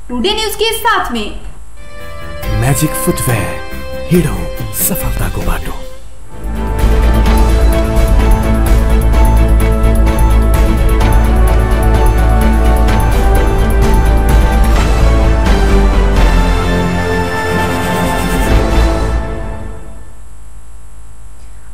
Today news के साथ में मैजिक फुटवेयर, हिँडौँ सफलताको बाटो।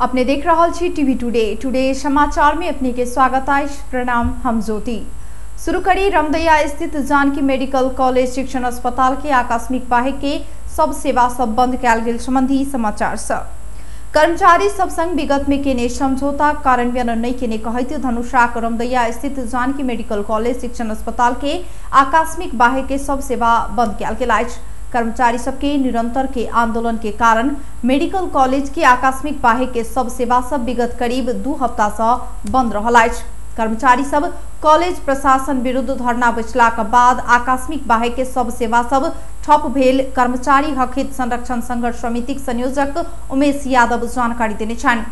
अपने देख रहल छी टीवी टुडे। टुडे समाचार में अपने के स्वागत अछि। प्रणाम, हम ज्योति। शुरू करी रमदैया स्थित जानकी मेडिकल कॉलेज शिक्षण अस्पताल के आकस्मिक बाहेक के सब सेवा सब बंद कयल गेल संबंधी समाचार स कर्मचारी सब संग विगत में केने समझौता कार्यान्वयन नहीं केने कहैत धनुषाक रमदैया स्थित जानकी मेडिकल कॉलेज शिक्षण अस्पताल के आकस्मिक बाहेक के सब सेवा बंद कयल गेल अछि। कर्मचारी सबके निरंतर के आंदोलन के कारण मेडिकल कॉलेज के आकस्मिक बाहेक के सब सेवा सब विगत करीब 2 हफ्ता से बंद रहल अछि। कर्मचारी सब कॉलेज प्रशासन विरुद्ध धरना बैसलाक बाद आकस्मिक बाहेक के सब सेवा सब ठप भेल कर्मचारी हकहित संरक्षण संघर्ष समितिक संयोजक उमेश यादव जानकारी देने छनि।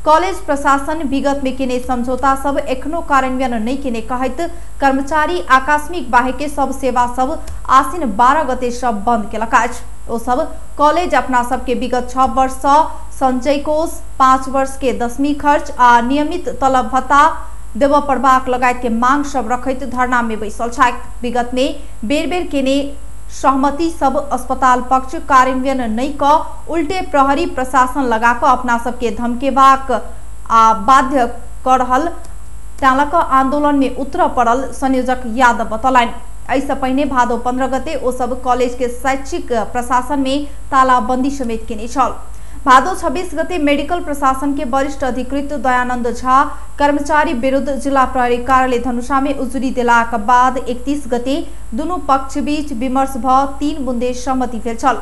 कॉलेज प्रशासन विगत में केने समझौता सब एखनो कार्यान्वयन नहीं केने कहैत कर्मचारी आकस्मिक बाहेक के सब सेवा सब आसिन 12 गते सब बंद केलक अछि। ओ सब कॉलेज अपना सबके विगत 6 वर्ष सँ संचय कोष, 5 वर्ष के 10वीं खर्च आ नियमित तलब भत्ता देबऽ पड़बाक लगायत के मांग सब रखैत धरना में बैसल छथि। विगत में बेर बेर केने सहमति सब अस्पताल पक्ष कार्यान्वयन नहीं क उल्टे प्रहरी प्रशासन लगा क अपना सबके धमकेबाक आ बाध्य कर रहल तालक आंदोलन में उतर पड़ल संयोजक यादव बतौलनि। एहिसँ पहिने भादो 15 गते ओ सब कॉलेज के शैक्षिक प्रशासन में तालाबंदी समेत केने छल। भादो 26 गते मेडिकल प्रशासन के वरिष्ठ अधिकृत दयानंद झा कर्मचारी विरुद्ध जिला प्रहरी कार्यालय धनुषा में उजुरी देलाक बाद 31 गते दुनू पक्ष बीच विमर्श भ 3 बुंदे सहमति भेल छल।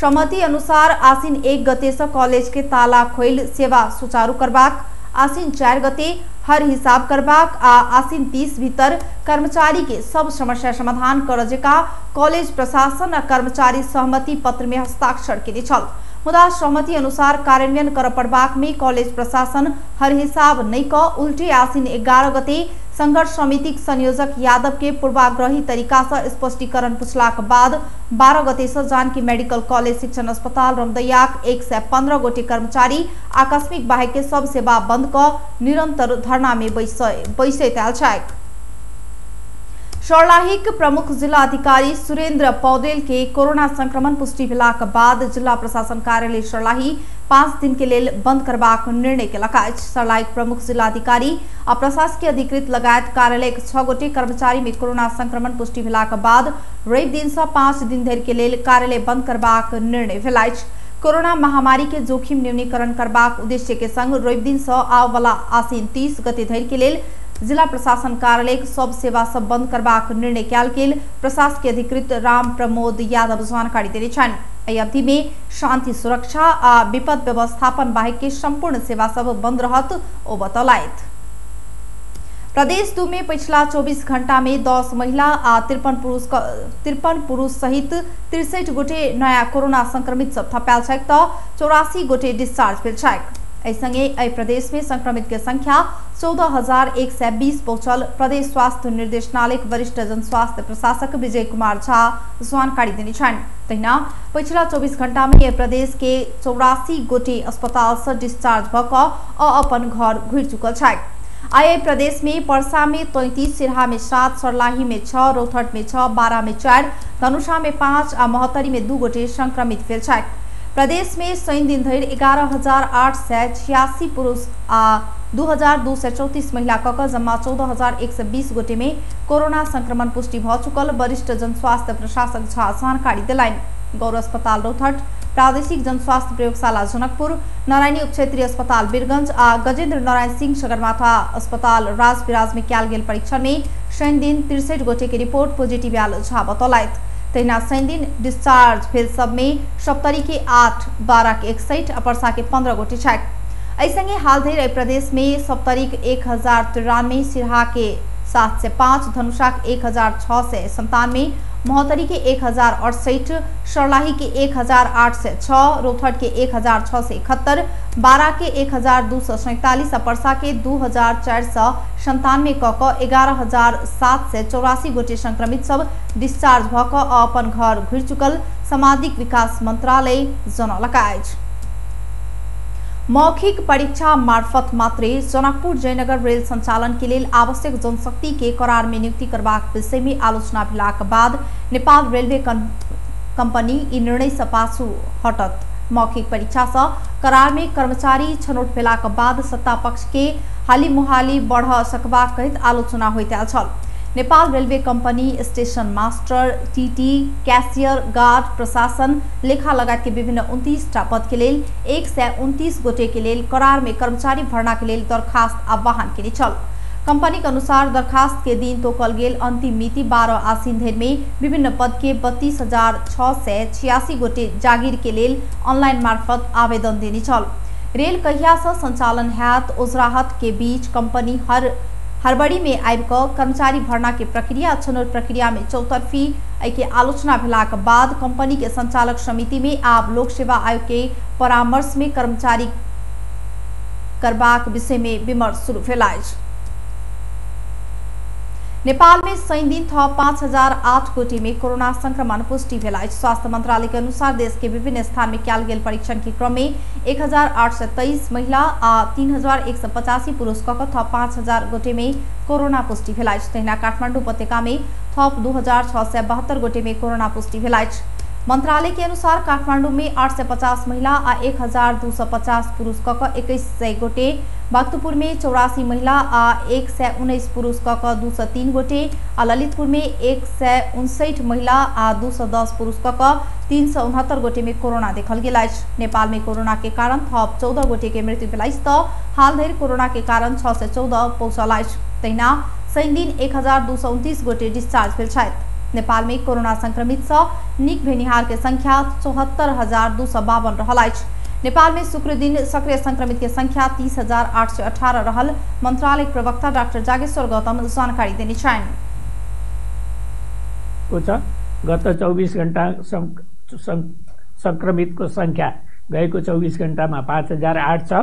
सहमति अनुसार आसिन 1 गते से कॉलेज के ताला खोलि सेवा सुचारू करबाक, आसिन 4 गते हर हिसाब करबाक आ आसिन 30 भीतर कर्मचारी के सब समस्या समाधान कर जका कॉलेज प्रशासन आ कर्मचारी सहमति पत्र में हस्ताक्षर केने छल। मुदा सहमति अनुसार कार्यान्वयन कर पड़बाक में कॉलेज प्रशासन हर हिसाब नहीं क उल्टे आसिन 11 गते संघर्ष समितिक संयोजक यादव के पूर्वाग्रही तरीका से स्पष्टीकरण पूछलाक बाद 12 गते से जानकी मेडिकल कॉलेज शिक्षण अस्पताल रमदैयाक 115 गोटे कर्मचारी आकस्मिक बाहेक के सब सेवा बंद क निरंतर धरना में बैसैत आयल छथि। सर्लाहीक प्रमुख जिला अधिकारी सुरेंद्र पौडेल के कोरोना संक्रमण पुष्टि भेलाक बाद जिला प्रशासन कार्यालय सर्लाही 5 दिन के लेल बंद करबाक निर्णय केलक अछि। सर्लाहीक प्रमुख जिला अधिकारी आ प्रशासकीय अधिकृत लगायत कार्यालय 6 गोटे कर्मचारी में कोरोना संक्रमण पुष्टि भेलाक बाद रवि दिन से 5 दिन धरि के लेल कार्यालय बंद करबाक निर्णय भेल अछि। कोरोना महामारी के जोखिम न्यूनीकरण करबाक उद्देश्य के संग रवि दिन से आबवला आसिन 30 गते धरि के लेल जिला प्रशासन कार्यालय सब सेवा सब बंद करबाक निर्णय कयल गेल प्रशासकीय अधिकृत राम प्रमोद यादव जानकारी देने छनि। एहि अवधि में शांति सुरक्षा आ विपद व्यवस्थापन बाहेक के संपूर्ण सेवा सब बंद रहत ओ बतौलथि। प्रदेश 2 में पिछला 24 घंटा में 10 महिला आ 53 पुरुष सहित 63 गोटे नया कोरोना संक्रमित सब थपायल छथि त 84 गोटे डिस्चार्ज भेल छथि। एहि संगे एहि प्रदेश में संक्रमित के संख्या 14,120 पहुंचल प्रदेश स्वास्थ्य निर्देशनालय वरिष्ठ जन स्वास्थ्य प्रशासक विजय कुमार झा जानकारी देने छनि। तहिना पिछला 24 घंटा में एहि प्रदेश के 84 गोटे अस्पताल से डिस्चार्ज भ क अपन घर घुरि चुकल छथि। आइ एहि प्रदेश में परसा में 33, सिरहा में 7, सर्लाही में 6, रौतहट में 6, बारा में 4, धनुषा में 5 आ महोत्तरी में 2 गोटे संक्रमित भेल छथि। प्रदेश में शनि दिन धरि 11,886 पुरुष आ 2,234 महिला क जम्मा 14,120 गोटे में कोरोना संक्रमण पुष्टि भ चुकल वरिष्ठ जनस्वास्थ्य प्रशासक झा जानकारी देलनि। गौर अस्पताल रौतहट, प्रादेशिक जनस्वास्थ्य प्रयोगशाला जनकपुर, नारायणी उपक्षेत्रीय अस्पताल वीरगंज आ गजेंद्र नारायण सिंह सगरमाथा अस्पताल राजविराज में कयल गेल परीक्षण में शनि दिन 63 गोटे के रिपोर्ट पॉजिटिव आयल झा बतौलथि। तहिना शनि दिन डिस्चार्ज भेल सब में सप्तरी के 8, 12 के 61 आ परसा के 15 गोटे छथि। एहि संगे हाल धरि एहि प्रदेश में सप्तरी के 1093, सिरहा के 705, धनुषाक 1697, महोत्तरी के 1068, सर्लाही के 1806, रोथट के 1671, बारा के 1247 आ पर्सा के 2497 क 11784 गोटे संक्रमित सब डिस्चार्ज भ क अपन घर घुरि चुकल सामाजिक विकास मंत्रालय जनौलक अछि। मौखिक परीक्षा मार्फत मात्रे जनकपुर जयनगर रेल संचालन के लेल आवश्यक जनशक्ति के करार में नियुक्ति करबाक विषय में आलोचना भेलाक बाद नेपाल रेलवे कंपनी ई निर्णय से पाछू हटत। मौखिक परीक्षा से करार में कर्मचारी छनौट भेलाक बाद सत्ता पक्ष के हाली मुहाली बढ़ सकबाक कहैत आलोचना होइत आयल छल। Nepal railway company station master, TT, cashier, guard, प्रशासन, लेखा लगायत के विभिन्न 29 टा पद के लेल 129 गोटे के लेल करार में कर्मचारी भर्ना के लेल दरखास्त आह्वान केने छल। कंपनी के अनुसार दरखास्त के दिन तोकल गेल अंतिम मिति 12 आसिन धरि में विभिन्न पद के 32,686 गोटे जागीर के लेल ऑनलाइन मार्फत आवेदन देने छल। रेल कहिया से संचालन हैत ओझराहट के बीच कंपनी हड़बड़ी में आबि कऽ कर्मचारी भर्ना के प्रक्रिया छनौट प्रक्रिया में चौतरफी के आलोचना भेलाक बाद कंपनी के संचालक समिति में आब लोक सेवा आयोग के परामर्श में कर्मचारी करबाक विषय में विमर्श शुरू भेल अछि। नेपाल में शनि दिन थप 5008 गोटे में कोरोना संक्रमण पुष्टि भेल अछि। स्वास्थ्य मंत्रालय के अनुसार देश के विभिन्न स्थान में कयल गेल परीक्षण के क्रम में 1823 महिला आ 3185 पुरुष क थप 5000 गोटे में कोरोना पुष्टि भेल अछि। तहिना काठमांडू उपत्यका में थप 2672 गोटे में कोरोना पुष्टि भेल अछि। मंत्रालय के अनुसार काठमांडू में 850 महिला आ 1250 पुरुष क 2100 गोटे, भक्तपुर में 84 महिला आ 119 पुरुष क 203 गोटे आ ललितपुर में 159 महिला आ 210 पुरुष क 369 गोटे में कोरोना देखल गेल अछि। नेपाल में कोरोना के कारण थप 14 गोटे के मृत्यु भेल अछि त हाल धरि कोरोना के कारण 614 पहुंचल अछि। तहिना शनि दिन 1229 गोटे डिस्चार्ज भेल छथि। नेपाल में कोरोना संक्रमित सँ नीक भेनिहार के संख्या 74,252 रहल अछि। नेपाल में शुक्र दिन सक्रिय संक्रमित के संख्या 30,818 रहल मंत्रालय प्रवक्ता डाक्टर जागेश्वर गौतम जानकारी देने छनि। गत 24 घण्टा संक्रमितको संख्या गएको 24 घण्टामा 5008 छ।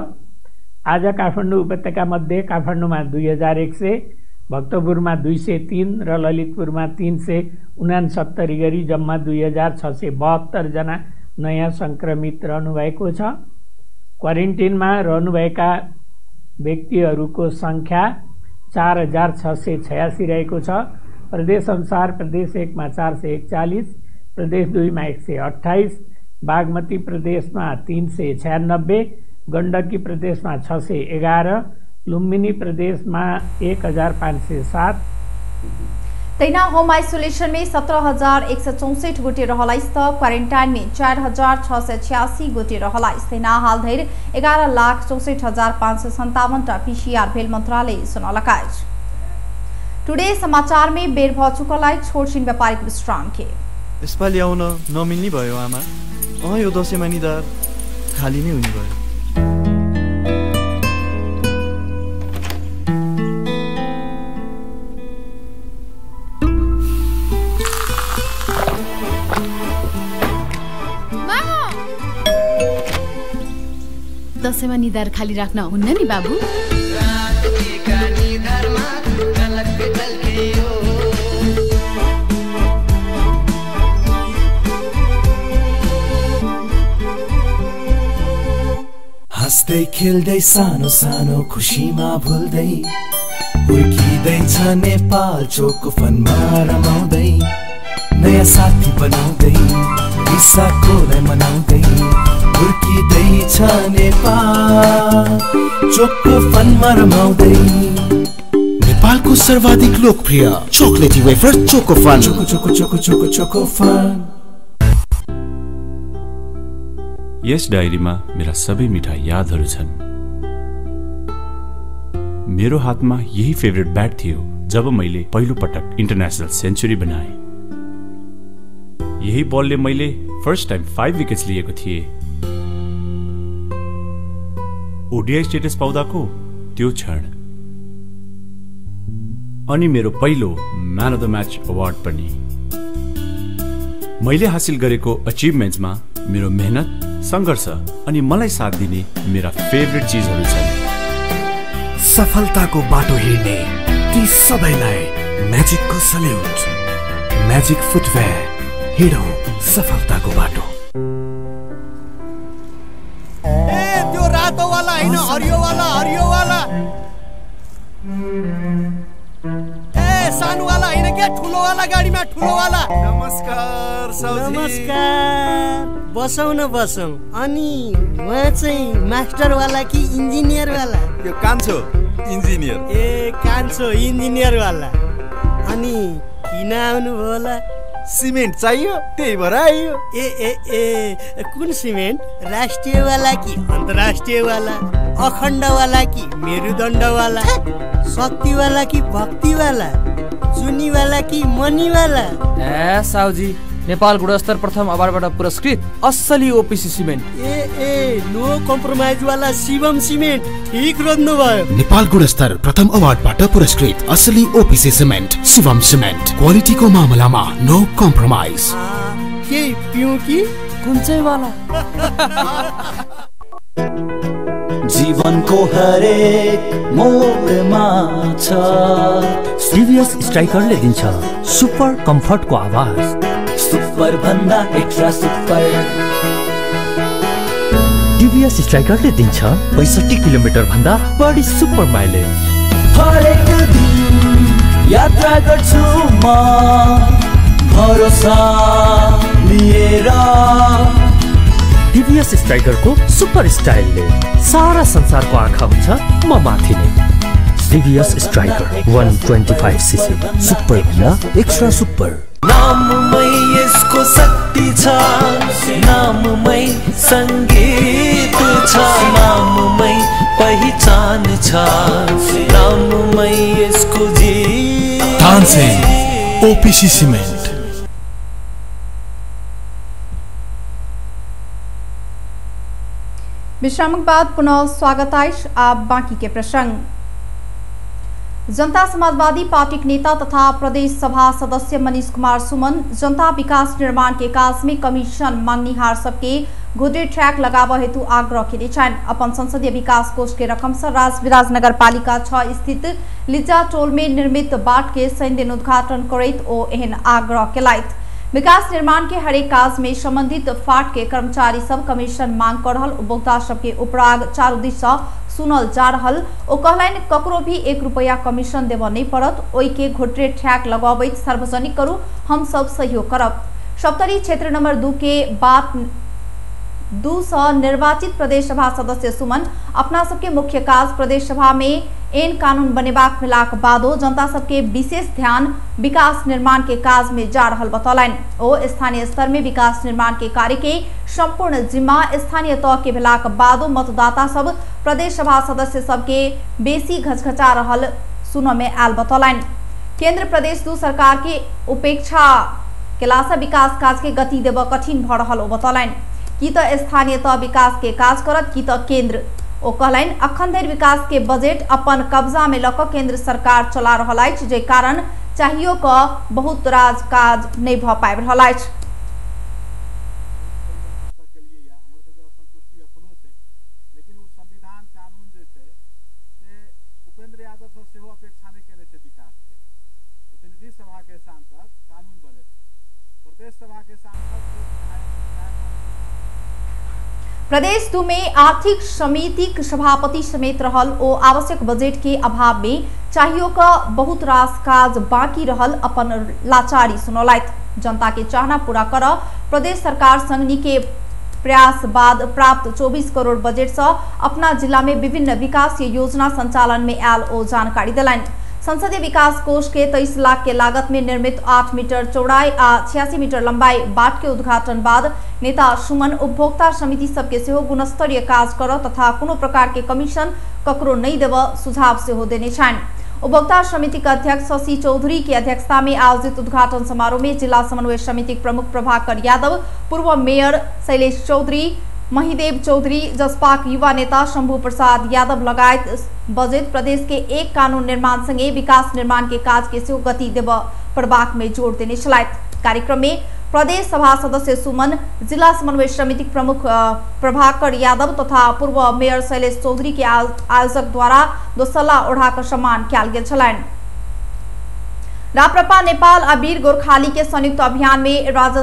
आज काठमाडौँ उपत्यका मध्ये काठमाडौँमा 2100, भक्तपुरमा 203 र ललितपुरमा 369 गरी जम्मा 2672 जना नयाँ संक्रमित रहनुभएको छ। क्वारेन्टिनमा रहनुभएका व्यक्तिहरूको संख्या 4686 रहेको छ। प्रदेश अनुसार प्रदेश 1 मा 441, प्रदेश 2 मा 128, बागमती प्रदेशमा 396, गण्डकी प्रदेशमा 611, लुम्बिनी प्रदेशमा 1507। तहिना होम आइसोलेशन में 17,164 गोटे रहल अछि त क्वारेन्टाइन में 4,686 गोटे रहल अछि। तहिना हाल धरि 11,64,557 टा पीसीआर भेल मंत्रालय सुनौलक अछि। टुडे समाचार में बेर भ चुकल अछि छोटछिन व्यापारिक विश्राम के। यसपालि आउन नमिल्ने भयो आमा, अँ यो दसैँमा निधार खाली नै हुने भयो। दसैँमा निधार खाली राख्न हुन्न नि बाबु। हाँस्दै खेल्दै सानो सानो खुसीमा भुल्दै हुर्किँदैछ नेपाल चोको फनमा रमाउँदै नयाँ साथी बनाउँदै रिसाकोलाई मनाउँदै हुर्किँदैछ नेपाल चोको फनमा रमाउँदै। नेपालको सर्वाधिक लोकप्रिय चोकलेटी wafer choco fun. Choco choco choco choco choco fun. यस डायरीमा मेरा सबै मिठा यादहरू छन्। मेरो हातमा यही फेभरेट ब्याट थियो जब मैले पहिलो पटक इन्टरनेसनल सेन्चुरी बनाएँ। यही बलले मैले फर्स्ट टाइम 5 विकेट्स लिएको थिएँ। ओडिआई स्टेटस पाउँदाको त्यो क्षण। अनि मेरो पहिलो man of the match award पनि। मैले हासिल गरेको अचिभमेन्ट्समा मेरो मेहनत, सङ्घर्ष अनि मलाई साथ दिने मेरा फेभरेट चिजहरू छन्। सफलताको बाटो हिँड्ने ती सबैलाई म्याजिकको सल्युट। म्याजिक फुटवेयर, हिँडौँ सफलताको बाटो। ए त्यो रातो वाला हैन, हरियो वाला, हरियो वाला। ए सानो वाला हैन के, ठुलो वाला गाडीमा, ठुलो वाला। नमस्कार साउजी। नमस्कार, बसौँ न बसौँ। अनि उहाँ चाहिँ मास्टर वाला कि इन्जिनियर वाला? यो कान्छो इन्जिनियर। ए कान्छो इन्जिनियर वाला। अनि किन आउनुभयो होला? सिमेन्ट चाहियो, त्यही भएर आइयो। ए ए ए कुन सिमेन्ट? राष्ट्रियवाला कि अन्तर्राष्ट्रियवाला, अखण्डवाला कि मेरुदण्डवाला, शक्तिवाला कि भक्तिवाला, चुनीवाला कि मनीवाला? ए साउजी, नेपाल गुणस्तर प्रथम अवार्डबाट पुरस्कृत असली ओपिसी सिमेन्ट। ए ए नो कम्प्रोमाइज वाला शिवम सिमेन्ट, ठिक रोज्नु भयो। नेपाल गुणस्तर प्रथम अवार्डबाट पुरस्कृत असली ओपिसी सिमेन्ट, शिवम सिमेन्ट। क्वालिटीको मामलामा नो कम्प्रोमाइज। के पिउँ कि कुन चाहिँ वाला? जीवनको हरेक मोडमा छ टिभीएस स्ट्राइकरले दिन्छ सुपर कम्फर्टको आवाज, सुपर भन्दा एक्स्ट्रा सुपर। टिभीएस स्ट्राइकरले दिन्छ 65 किलोमिटर भन्दा बढी सुपर माइलेज। हरेक दिन यात्रा गर्छु म भरोसा लिएर। टिभीएस स्ट्राइकरको सुपर स्टाइलले सारा संसारको आँखा हुन्छ म माथि नै। टिभीएस स्ट्राइकर 125 सीसी, सुपर भन्दा एक्स्ट्रा सुपर। नाममै यसको शक्ति छ, नाममै संगीत छ, नाममै पहिचान छ, नाममै यसको जीत। Tansen OPC cement. विश्रामक बाद पुनः स्वागत अछि। आप बाकी के प्रसंग। जनता समाजवादी पार्टी के नेता तथा प्रदेश सभा सदस्य मनीष कुमार सुमन जनता विकास निर्माण के काज में कमीशन मांगनिहार सबके घोटे ट्रैक लगाव हेतु आग्रह केने छनि। अपन संसदीय विकास कोष के रकम से राजविराज नगर पालिका 6 स्थित लिज्जा टोल में निर्मित बाट के शनि दिन उद्घाटन करैत ओ एहन आग्रह केलथि। विकास निर्माण के हरेक काज में संबंधित फाट के कर्मचारी सब कमीशन मांग कर रहल उपभोक्ता सबके उपराग चारू दिस से सुनल जा रहल। ओ कहलनि ककरो भी 1 रुपया कमीशन देबऽ नहीं पड़त, ओहि के घोटरे ठैक लगबैत सार्वजनिक करू, हम सब सहयोग करब। सप्तरी क्षेत्र नंबर 2 के बात 2 से निर्वाचित प्रदेश सभा सदस्य सुमन अपना सबके मुख्य काज प्रदेश सभा में एन कानून बनेबाक भेलाक बादो जनता सबके विशेष ध्यान विकास निर्माण के काज में जा रहल बतौलनि। ओ स्थानीय स्तर में विकास निर्माण के कार्य के संपूर्ण जिम्मा स्थानीय तह के भेलाक बादो मतदाता सब प्रदेश सभा सदस्य सबके बेसी घचघचा रहल सुन में आयल बतौलनि। केंद्र प्रदेश 2 सरकार के उपेक्षा केलासँ विकास काज के गति देबऽ कठिन भऽ रहल ओ बतौलनि। की तऽ स्थानीय तह विकास के काज करत की तऽ केंद्र। ओ कहलनि अखन धरि विकास के बजट अपन कब्जा में लऽ कऽ केंद्र सरकार चला रहल अछि, जाहि कारण चाहियो कऽ बहुत राज काज नहि भऽ पाबि रहल अछि। प्रदेश 2 में आर्थिक समितिक सभापति समेत रहल ओ आवश्यक बजट के अभाव में चाहियो का बहुत रास काज बाकी रहल अपन लाचारी सुनौलथि। जनता के चाहना पूरा कर प्रदेश सरकार संग नीके प्रयास बाद प्राप्त 24 करोड़ बजट से अपना जिला में विभिन्न विकासीय योजना संचालन में आयल ओ जानकारी दिलनि। संसदीय विकास कोष के 23 लाख के लागत में निर्मित 8 मीटर चौड़ाई आ 86 मीटर लंबाई बाट के उद्घाटन बाद नेता सुमन उपभोक्ता समिति सबके सेहो गुणस्तरीय काज कर तथा कोनो प्रकार के कमीशन ककरो नहीं देव सुझाव सेहो देने छनि। उपभोक्ता समिति के अध्यक्ष शशि चौधरी की अध्यक्षता में आयोजित उद्घाटन समारोह में जिला समन्वय समिति प्रमुख प्रभाकर यादव, पूर्व मेयर शैलेश चौधरी, महिदेव चौधरी, जसपाक युवा नेता शंभू प्रसाद यादव लगायत बजैत प्रदेश के एक कानून निर्माण संगे विकास निर्माण के काज के सेहो गति देब पड़बाक में जोड़ देने छलथि। कार्यक्रम में प्रदेश सभा सदस्य सुमन, जिला समन्वय समिति प्रमुख प्रभाकर यादव तथा पूर्व मेयर शैलेश चौधरी के आयोजक द्वारा दोसल्ला ओढ़ाकर सम्मान कयल गेल छलनि। राप्रपा नेपाल आ वीर गोरखाली के संयुक्त अभियान में राज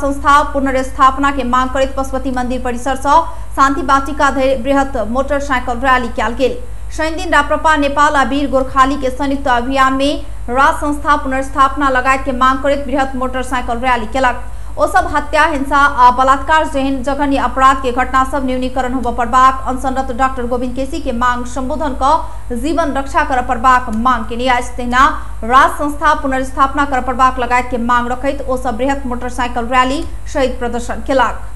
संस्था पुनर्स्थापना के मांग करैत पशुपति मंदिर परिसर से शांति वाटिका धरि बृहत मोटरसाइकिल रैली कयल गेल। शनिदिन राप्रपा नेपाल आ वीर गोरखाली के संयुक्त अभियान में राज संस्था पुनर्स्थापना लगायत के मांग करैत बृहत मोटरसाइकिल रैली केलक। ओ सब हत्या, हिंसा आ बलात्कार जेहन जघन्य अपराध के घटना सब न्यूनीकरण होबय पड़बाक, अनशनरत डॉक्टर गोविंद केसी के मांग संबोधन क जीवन रक्षा कर पड़बाक मांग केने अछि। तहिना राज संस्था पुनर्स्थापना कर पड़बाक लगायत के मांग रखैत ओ सब बृहत मोटरसाइकिल रैली सहित प्रदर्शन केलक।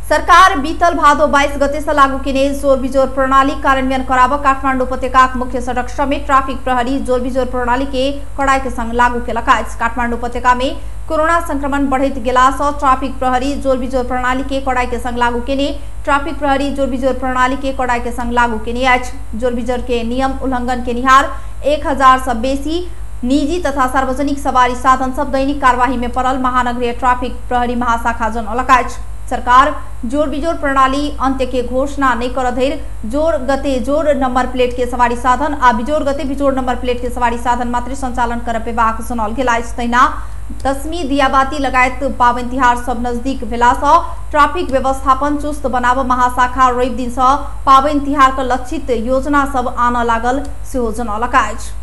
सरकार बीतल भादो 22 गते से लागू केने जोर बिजोर प्रणाली कार्यान्वयन कराब काठमाडौँ उपत्यकाक मुख्य सड़क समेत ट्राफिक प्रहरी जोर बिजोर प्रणाली के कड़ाई के संग लागू केलक अछि। काठमाडौँ उपत्यका में कोरोना संक्रमण बढ़ैत गेला सँ ट्राफिक प्रहरी जोर बिजोर प्रणाली के कड़ाई के संग लागू केने ट्राफिक प्रहरी जोर बिजोर प्रणाली के कड़ाई के संग लागू केने अछि। जोर बिजोर के नियम उल्लंघन केनिहार 1000 से बेसी निजी तथा सार्वजनिक सवारी साधन सब दैनिक कार्यवाही में पड़ल महानगरीय ट्राफिक प्रहरी महाशाखा जनौलक अछि। सरकार जोर बिजोर प्रणाली अंत्य के घोषणा नहीं कर धरि जोर गते जोर नंबर प्लेट के सवारी साधन आ बिजोर गते बिजोर नंबर प्लेट के सवारी साधन मात्र संचालन कर पेबाक सुनाओल गेल अछि। तहिना दशमी दियाबाती लगायत पावनि तिहार सब नजदीक भेला सँ ट्रैफिक व्यवस्थापन चुस्त बनाब महाशाखा रवि दिन सँ पावनि तिहार के लक्षित योजना सब आनऽ लागल सेहो जनौलक अछि।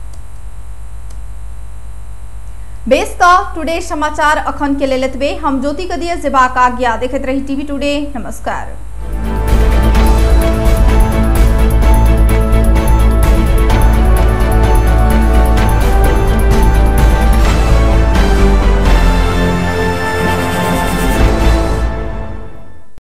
बेस त टुडे समाचार अखन के लेल एतबे। हम ज्योति कदिया जेबाक आज्ञा। देखैत रही टीवी टुडे। नमस्कार।